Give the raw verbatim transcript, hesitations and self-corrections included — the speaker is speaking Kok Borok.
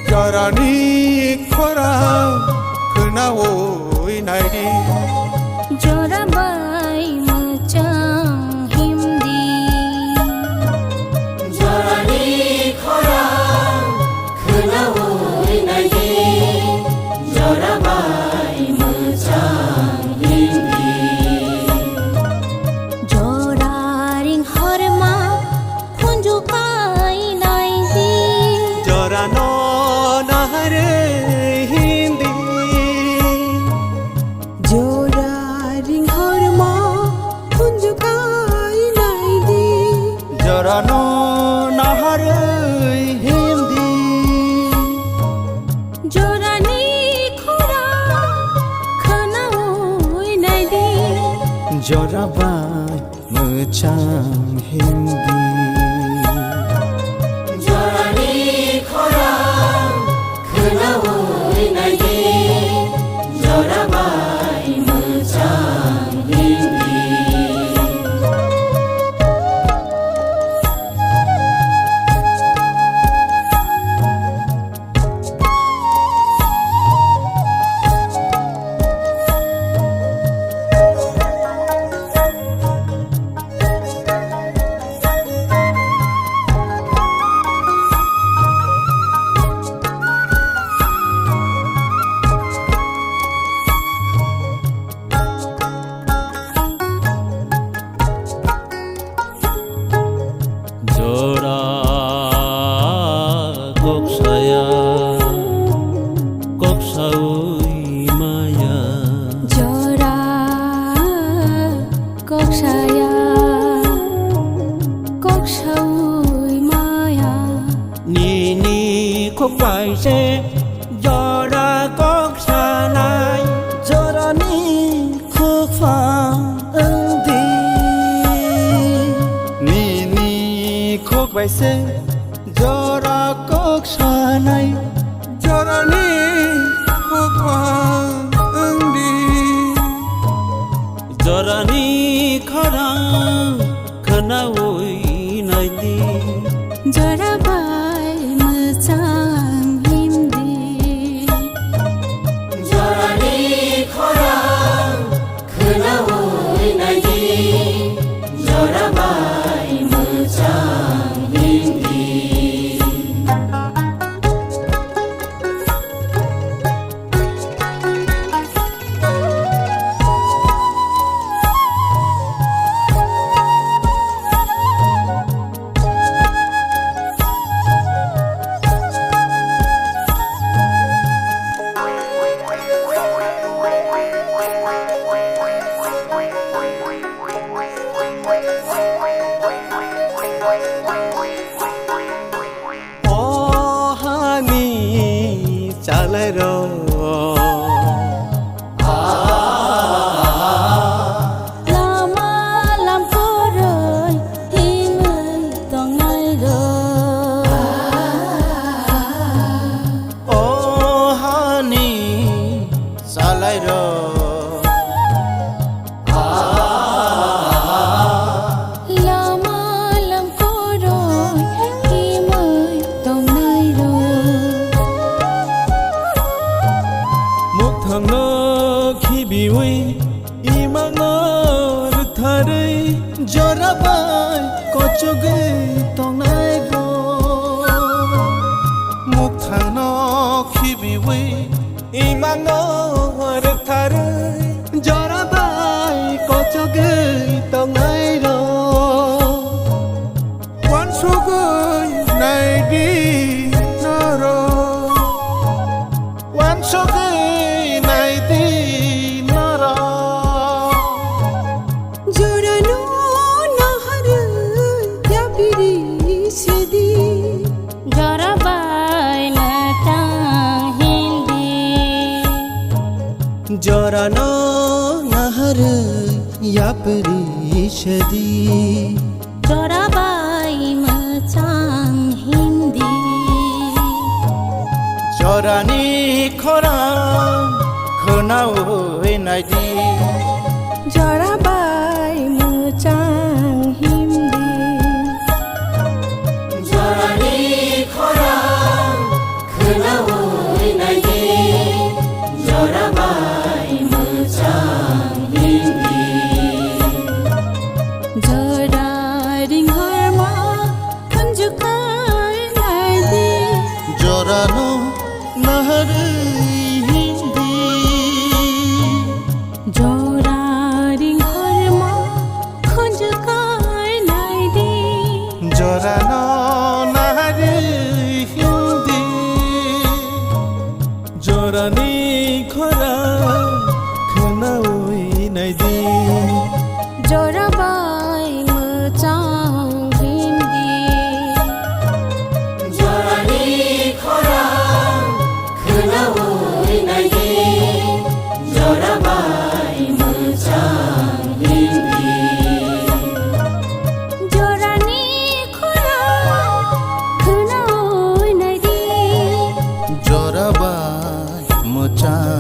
Jorani khorang khwnawi naidi. Jora bai mwchang himdi. Jorani khorang khwnawi naidi. Jora bai mwchang himdi. Jora ring horma khunju kai naidi. Jorano naharwi himdi. Jora ring horma khunju kai naidi. Jorano naharwi himdi. Jorani khorang khwnawi naidi. Jora bai mwchang himdi. Jorani khorang khwnawi naidi, jora bai mwchang himdi. Jora kok saya, kok saui maya. Jora kok saya, kok saui maya. Nini kok bai se jora kok sanai. Jorani khukphang wngdi. Nini khuk bai se jora kok sanai. Jorani khukphang wngdi. Jorani khorang khwnaui naidi. Jora bai mwchang himdi. Jorani khorang khwnaui naidi, jora bai mwchang himdi. O hani chalairok. Lama lamkoroi himwi tongnairok. O hani chalairok. Lama lamkoroi himwi tongnairok. Mukthangno khibiwi imangno rwktharwi jora bai kochogwi tongnairok. Mukthangno khibiwi imangno rwktharwi jora bai kochogwi tongnairok. Wansugwi naidi norok, wansugwi naidi norok. Jorano naharwi yapiri sidi. Jora bai mwchang himdi. Jorano naharwi yapri sedi. Jora bai mwchang himdi. Jorani khorang khwnawi naidi. Jora bai mwchang himdi. Jorani khorang khwnawi naidi, jora bai mwchang himdi. Jora ringhorma khunju kai naidi. Jorano naharwi himdi. Jora ringhorma khunju kai naidi. Jorano naharwi himdi. Jorani khorang khwnawi naidi. Jora bai mwchang himdi. Jorani khorang khwnawi naidi. Jora bai mwchang himdi. Jorani khorang khwnawi naidi. Jora bai mwchang